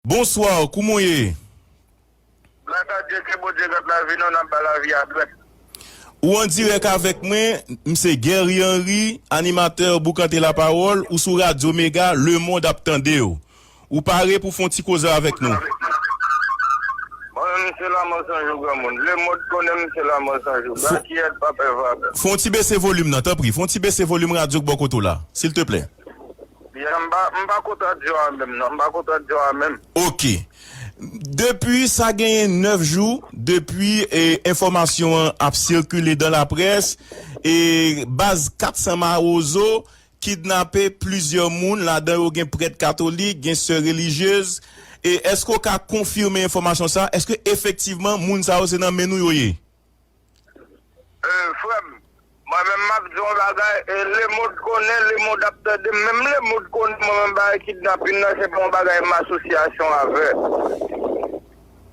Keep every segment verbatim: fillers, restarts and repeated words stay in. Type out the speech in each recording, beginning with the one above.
Bonswa, kouman w ye? Gras a Dye, ke Bondye gad lavi nou, n ap bay lavi a dwèt. Ou an dirèk avèk mwen, m se Guerrier Henry, animatè Boukante Lapawòl, ou sou Radyo Mega, lemonn ap tande w. Ou pare pou fè yon ti koze avèk nou? Mwen menm se Lanmò San Jou granmoun. Lemonn konnen m se Lanmò San Jou. Fò- Bakiyèt pa pè vagabon. Fè yon ti bese volim nan, tanpri. Fè yon ti bese volim radyo k bò kote w la, silteplè. Ya, m pa, m pa kontan di w a menm, non. M pa kontan di w a menm. Ok. Depi sa genyen nèf jou, depi, e, enfòmasyon an ap sikile dan laprès, e, baz kat san Mawozo kidnape plizyè moun, ladan yo gen prèt katolik, gen sè relijyez. E èske w ka konfime enfòmasyon sa? Èske efektivman moun sa yo se nan men nou yo ye? E, frè m, mwen menm m ap di yon bagay, e, lemonn konnen, lemonn ap tande m, menm lemonn konnen mwen menm bagay kidnapin nan, se pa yon bagay m asosyasyon avè.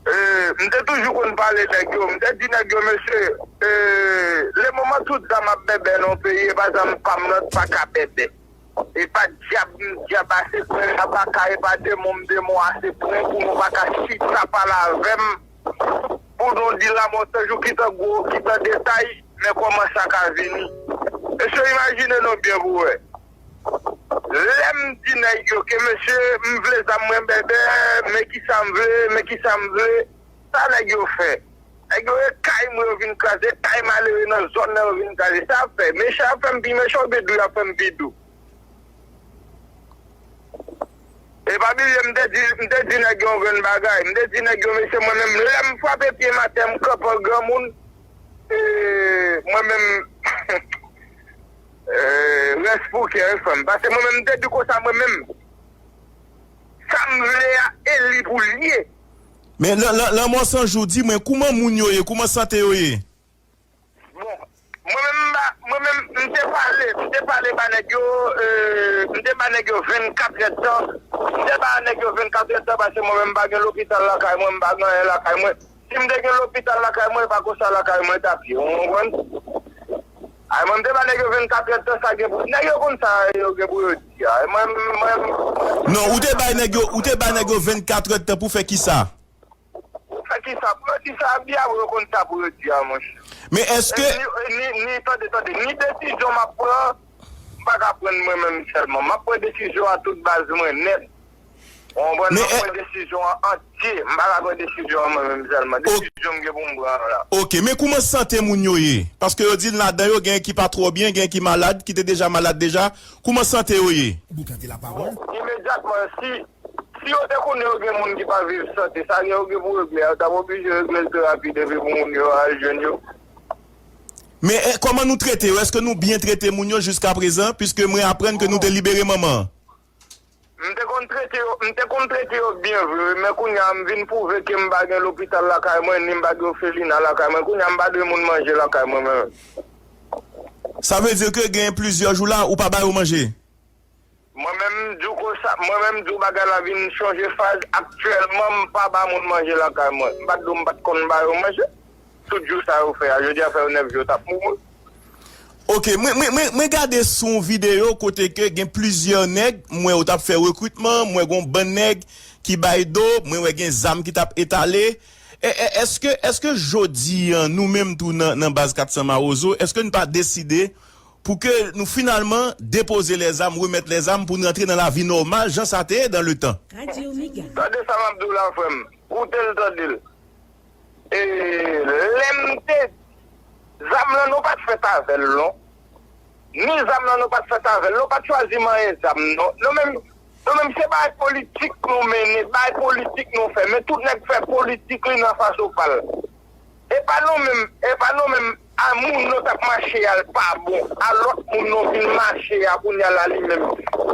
E, m te toujou konn pale nèg yo, m te di nèg yo, mesye, e, lemoman tout zam ap bèbè nan yon peyi, e pa zam pa m nan pa ka bèbè. E pa dyab m dyab a se pwen, a pa ka, e pa demon m demon a se pwen, pou nou pa ka chita pale avè m, pou nou di Lanmò San Jou ki tan gwo, ki tan detay, men kòman sa ka vini. Mesye, imajine nou byen pou wè. Lè m di nèg yo ke, mesye, m vle zam mwen bèbè, men kisa m vle, men kisa m vle, sa nèg yo fè. Nèg yo e kay mwen yo vin kraze, kay malere nan zòn nan yo vin kraze. Sa ap fè, mechan ap fè m pi mechan oubyen dou y ap fè m pi dou? E pa bliye, m te di, m te di nèg yo yon grenn bagay. M te di nèg yo, mesye, mwen menm, lè m frape pye m atè, m kanpe an granmoun, e, mwen menm, e, rès pou kè, wi, frè m. Paske mwen menm, m te di konsa, mwen menm, sa m vle a, e li pou l ye. Men, Lan-, Lan-, Lanmò San Jou, di mwen, kouman moun yo ye? Kouman sante yo ye? Bon, mwen menm, m pa, mwen menm, m te pale, m te pale ba nèg yo, e, m te ba nèg yo vennkat èdtan. M te ba nèg yo vennkat èdtan paske mwen menm, m pa gen lopital lakay mwen, m pa gen anyen lakay mwen. Si m te gen lopital lakay mwen, e pa konsa lakay mwen t ap ye, ou konprann? Ay, mwen, m te ba nèg yo vennkat èdtan, sa gen pou, nèg yo konn sa yo gen pou yo di a. Mwen, mwen, Non, ou te bay nèg yo, ou te bay nèg yo vennkat èdtan pou fè kisa? Pou fè kisa? Pou yo di sa, byen, yo konn sa pou yo di a, monchè. Men èske E ni, ni, ni, tande, tande, ni desizyon m ap pran, m pa ka pran mwen menm sèlman. M ap pran desizyon a tout baz mwen nèt. Ou konprann? Men M ap e- pran desizyon an antye. M pa ka pran desizyon an mwen menm sèlman. O- Desizyon m gen pou m pran la. Ok, men kouman sante moun yo ye? Paske yo di ladan yo gen ki pa twò byen, gen ki malad, ki te deja malad deja. Kouman sante yo ye? Boukante lapawòl. Bon, imedyatman, si, si yo te konnen yo gen moun ki pa viv sante, sa gen yo gen pou regle a, yo t ap oblije regle l pi rapid epi pou moun yo al jwenn yo. Men, e, kòman nou trete yo? Èske nou byen trete moun yo jiskaprezan? Piske mwen aprann ke nou te libere manman an. M te konn trete yo, m te konn trete yo byen vre, wi, men kounye a m vin pwouve ke m pa gen lopital lakay mwen, ni m pa gen ofelina lakay mwen. Kounye a m pa dwe moun manje lakay mwen menm. Sa vle di ke gen plizyè jou la, ou pa ba yo manje? Mwen menm, m di w konsa, mwen menm, m di w bagay la vin chanje faz. Aktyèlman, m pa ba moun manje lakay mwen. M pa t di w m pa t konn ba yo manje. Tout jou sa yo fè a, jodi a fè yo nèf jou, yo t ap mouri. Ok, mwen, mwen, mwen, mwen gade sou yon videyo kote ke gen plizyè nèg, m wè yo t ap fè rekritman, m wè gon bann nèg ki bay do, mwen wè gen zam ki t ap etale. E, e, èske, èske jodi an, nou menm tou nan, nan baz kat san Mawozo, èske n pa deside pou ke nou finalman depoze lèzam, remèt lèzam pou n rantre nan lavi nòmal, jan sa te ye dan le tan? Radio Mega. Tande sa m ap di w la, frè m. Koute l, tande l. E, lè m te, zam lan, nou pa t fèt avè l, non. Ni zam lan, nou pa t fèt avè l. Nou pa t chwazi manyen zam, non. Nou menm, nou menm, se bagay politik nou mennen, bagay politik nou fè. Men tout nèg fè politik li nan fason pa l. E pa nou menm, e pa nou menm, a moun nou t ap mache a l pa bon, a lòt moun nou vin mache a kounye a la li menm.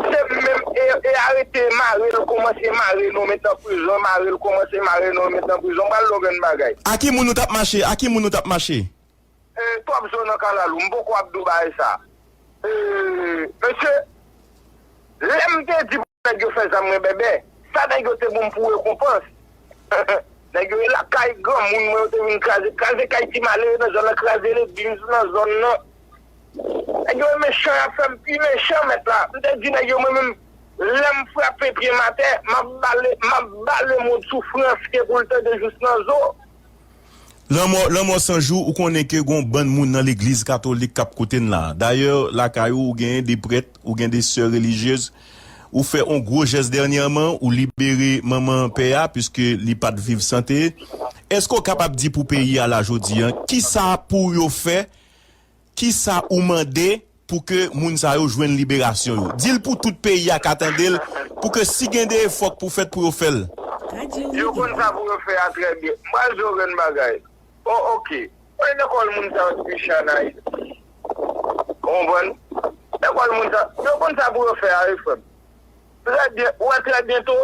Se menm, e, e arete mare l, kòmanse mare nou met nan prizon, mare l, kòmanse mare nou met nan prizon. M pral di w grenn bagay. A ki moun nou t ap mache? A ki moun nou t ap mache? E, twòp zo nan kalalou, m poko ap di w bagay sa. E, mesye, lè m te di pou nèg yo fè zam mwen bèbè, sa nèg yo te ban m pou rekonpans? Nèg yo e lakay granmoun mwen, yo te vin kraze, kraze kay ti malere nan zòn nan, kraze legliz nan zòn nan. Nèg yo e mechan, y ap fè m pi mechan, mèt la. M te di nèg yo, mwen menm, Lè m frape pye m atè, m ap bale, m ap bale moun soufrans ke pou l tande jous nan zo. Lanmò, Lanmò San Jou, ou konnen ke gon bann moun nan legliz katolik k ap koute n la. Dayè, lakay ou, ou genyen de prèt, ou gen de sè relijyez. Ou fè on gwo jès dènyèman, ou libere manman pè a, piske li pa t viv sante. Èske w kapab di pou peyi a la jodi a, kisa pou yo fè, kisa ou mande pou ke moun sa yo jwenn liberasyon yo? Di l pou tout peyi a ka tande l, pou ke si gen de efò k pou fèt pou yo fè l. Yo konn sa pou yo fè a trè byen. M pral di w yon grenn bagay. O, oke. Mwen lekòl moun sa yo t pi chan Ayiti. Ou konprann? Lekòl moun sa, yo konn sa pou yo fè a, wi, frè m. Trè byen, ou wè trè byento,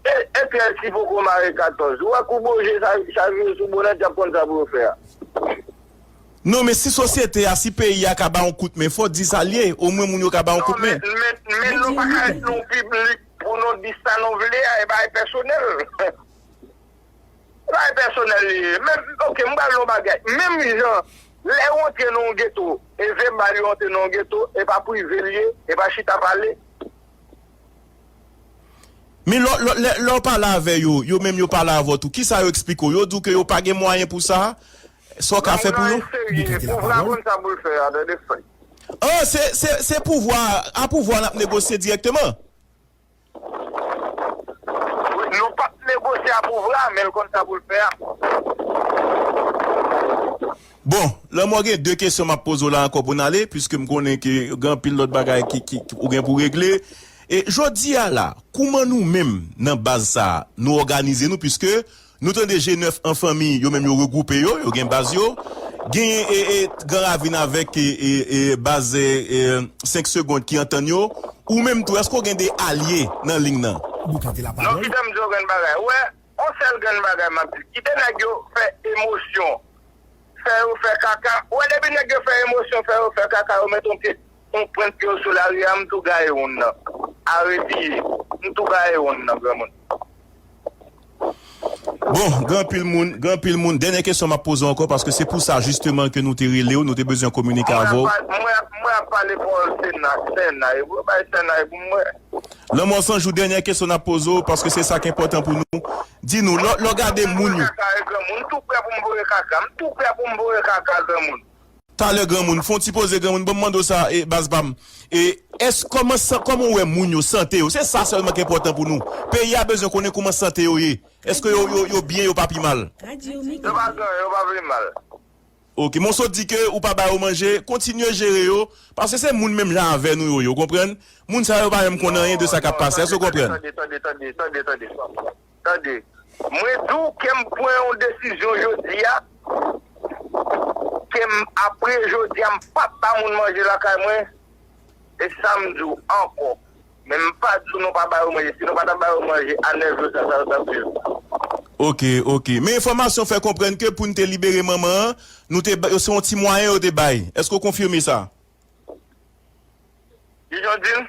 e, e pyès ki poko mare katòz. Ou wè kou boje sa, sa vire sou bonèt, y ap konn sa pou yo fè a. Non, men si sosyete a, si peyi a ka ba yon kout men, fò di sa l ye, omwen moun yo ka ba yon kout men. Non, men, men, men nou pa ka ret nan yon piblik pou nou di sa nou vle a, e bagay pèsonèl. Bagay pèsonèl li ye. Men, oke, m pral di yon bagay. Menm jan, lè w antre nan yon geto, e vebal yo antre nan yon geto, e pa prive l ye, e pa chita pale. Men lè, lè, lè, lè w pale avè yo, yo menm yo pale avè w tou. Kisa yo eksplike w? Yo di w ke yo pa gen mwayen pou sa? Sa w ka fè pou yo? Yon bagay serye, pouvwa konn sa pou l fè a, tande frè. Oh, se, se, se pouvwa, a pouvwa n ap negosye dirèkteman. Wi, nou p ap negosye a pouvwa, men l konn sa pou l fè a. Bon, Lanmò, gen de kesyon m ap poze w la ankò pou n ale, piske m konnen ke gen anpil lòt bagay ki, ki, ki ou gen pou regle. E jodi a la, kouman nou menm nan baz sa a, nou òganize nou, piske nou tande G nèf an fanmi, yo menm yo regwoupe yo, yo gen baz yo. Genyen e, e, Gran Ravin avèk e, e, e, baz e, e, senk segond ki antann yo. Ou menm tou, èske w gen de alye nan liy nan? Non, kite m di w grenn bagay. Ou wè, yon sèl grenn bagay m ap di. Kite nèg yo fè emosyon fè yo fè kaka. Ou wè, depi nèg yo fè emosyon fè yo fè kaka, yo met yon pye, yon pwent pye yo sou lari a, m tou gaye wonn nan. Arepye, m tou gaye wonn nan, granmoun. Bon, gen anpil moun, gen anpil moun. Dènyè kesyon m ap poze w ankò, paske se pou sa jisteman ke nou te rele w, nou te bezwen kominike avè w. Mwen ap, mwen ap, mwen ap pale pawòl Sena, Sena, e pou yo bay Sena, e pou mwen. Lanmò San Jou, dènyè kesyon n ap poze w, paske se sa k enpòtan pou nou. Di nou, lè, lè w gade moun yo. Kaka, e granmoun, m tou prè pou m voye kaka, m tou prè pou m voye kaka, granmoun. Talè granmoun, fè yon ti poze granmoun, ban m mande w sa, e, baz pa m. E, èske, kòman sa, kòman w wè moun yo, sante yo? Se sa sèlman ki enpòtan pou nou. Peyi a bezwen konnen kòman sante yo ye. Èske yo, yo, yo byen, yo pa pi mal? Yo pa gen, yo pa pi mal. Ok, men w sot di ke ou pa ba yo manje, kontinye jere yo, paske se moun menm jan avè nou yo ye, w konprann? Moun sa yo pa menm konn anyen de sa k ap pase, èske w konprann? Tande, tande, tande, tande, tande, tande. Tande, mwen di w ke m pran yon desizyon jodi a, ke m, apre jodi a, m p ap ba moun manje lakay mwen. E sa m di w ankò. Men m pa di w nou pa ba yo manje. Si nou pa ta ba yo manje, a nèf jou sa, sa yo t ap viv. Ok, ok. Men enfòmasyon fè konprann ke pou n te libere manman an, nou te ba, se yon ti mwayen yo te bay. Èske w konfime sa? Kijan w di l?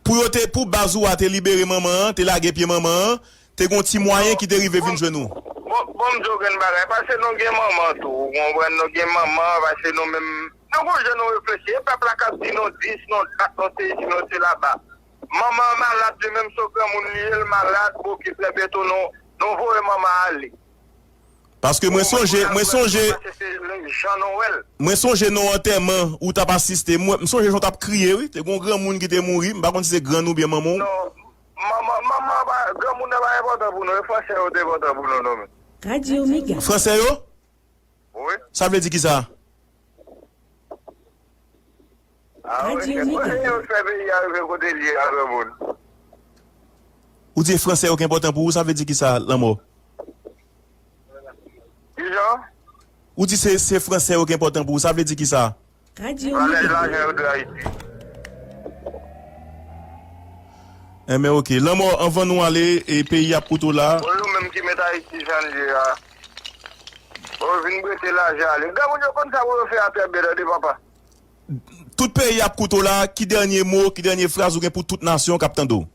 Pou yo te, pou baz ou a te libere manman an, te lage pye manman an, te gon ti mwayen ki te rive vin jwenn ou. Bon, bon, m di w grenn bagay, paske nou gen manman tou, ou konprann, nou gen manman, paske nou menm, nou gon jan nou reflechi, e pèp la k ap di nou dis, nou dat, nou se isi, nou se laba. Manman an malad, li menm se yon granmoun li ye, l malad, bon, ki trè byento, nou, nou voye manman an ale. Paske mwen sonje, mwen sonje, mwen sonje nan antèman ou t ap asiste. Mwen, m sonje jan w t ap kriye, wi. Te gon granmoun ki te mouri. M pa konn si se grann oubyen manman w. Non, manman, manman pa, granmoun nan pa enpòtan pou nou. E fransè yo te enpòtan pou nou, non, men. Radyo Mega. Fransè yo? Wi. Sa vle di kisa? Ah, wi, se konsa yo fè peyi a rive kote l ye a, granmoun. Ou di e fransè yo ki enpòtan pou ou, sa vle di kisa, Lanmò? Kijan? Ou di se, se fransè yo ki enpòtan pou ou, sa vle di kisa? Valè lajan yo de Ayiti. Enben, ok. Lanmò, anvan nou ale, e peyi ap koute w la. Bon, yo menm ki met Ayiti jan l ye a. Bon, yo vin prete lajan ale. Granmoun yo konn sa pou yo fè a trè byen, tande, papa. Tout peyi ap koute w la, ki dènye mo, ki dènye fraz ou gen pou tout nasyon k ap tande w?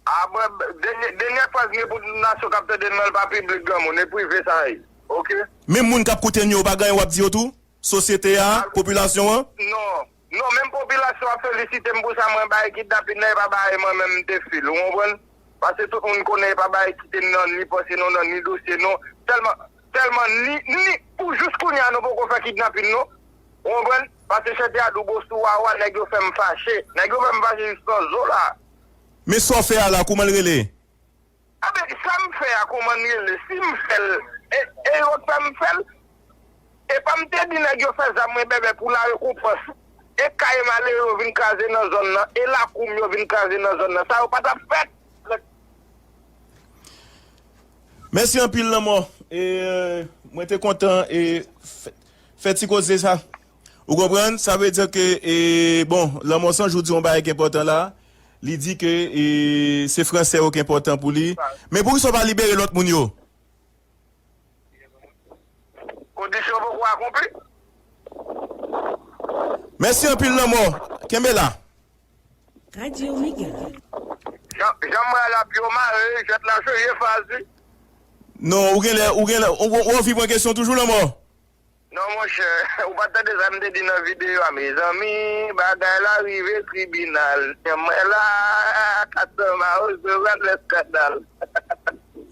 A, mwen, dènye, dènye fraz m gen pou tout nasyon k ap tande m nan, l pa piblik, granmoun, e prive sa ye. Ok? Menm moun k ap koute n yo, ou pa gen anyen w ap di yo tou? Sosyete a, popilasyon an? Non. Menm popilasyon ap felisite m pou sa mwen bay kidnapin nan, e pa bagay mwen menm m te fè l, ou konprann? Paske tout moun konnen e pa bagay ki te nan ni panse nou, nan ni dosye nou. Sèlman, sèlman ni, ni, pou jis kounye a nou poko fè kidnapin nou. Ou konprann? Paske chante a dou gwo sou wawa, nèg yo fè m fache. Nèg yo fè m fache jis nan zo la. Men sa w fè a la, kouman l rele? Enben, sa m fè a, kouman l rele? Si m fè l, e, e yo t fè m fè l? E pa m te di nèg yo fè zam mwen bèbè pou la rekonpans. E kay malere yo vin kraze nan zòn nan, e lakou m yo vin kraze nan zòn nan. Sa yo pa t ap fèt. Mèsi anpil, Lanmò. E, mwen te kontan e fè, fè ti koze sa. Ou konprann? Sa vle di ke, e, bon, Lanmò San Jou di yon bagay ki enpòtan la. Li di ke, e, se Fransè yo ki enpòtan pou li. Men poukisa w pa libere lòt moun yo? Kondisyon poko akonpli. Mèsi anpil, Lanmò. Kenbe la. Radyo Mega. Jan, jan m wè l ap yo mare, jwèt la chanje faz, wi. Non, ou genlè, ou genlè, ou, ou, ou anvi pran kesyon toujou, Lanmò? Non, monchè, ou pa t tande sa m te di nan videyo a, mezanmi, bagay la rive tribinal. Mwen la, Katsanm Awozo pral fè eskandal.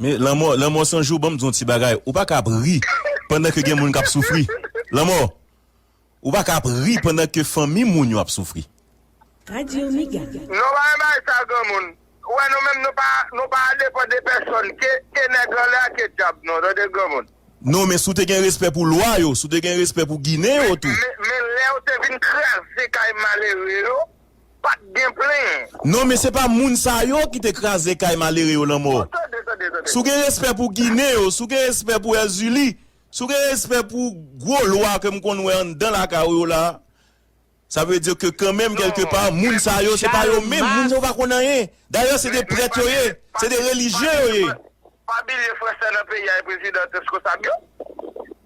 Men Lanmò, Lanmò San Jou, ban m di w yon ti bagay. Ou pa ka ap ri pandan ke gen moun k ap soufri. Lanmò, ou pa ka ap ri pandan ke fanmi moun yo ap soufri. Radyo Mega. Non, pa yon bagay sa, granmoun. Ou wè, nou menm, nou pa, nou pa depann de pèsonn. Ke, ke nèg anlè a, ke dyab nou, tande, granmoun. Non, men si w te gen respè pou lwa yo, si w te gen respè pou Ginen yo tou. Men, men, men lè yo te vin kraze kay malere yo, pa t gen plenyen. Non, men se pa moun sa yo ki te kraze kay malere yo, Lanmò. Oh, tande, tande, tande. Si w gen respè pou Ginen yo, si w gen respè pou Èzili, si w gen respè pou gwo lwa ke m konn wè anndan lakay ou yo la, sa vle di ke kanmenm, kèlkepa, moun sa yo, se pa yo menm, moun sa yo pa konn anyen. Dayè, se de prèt yo ye, se de relijye yo ye. Pa bliye Fransè nan peyi a e prezidan responsab yo.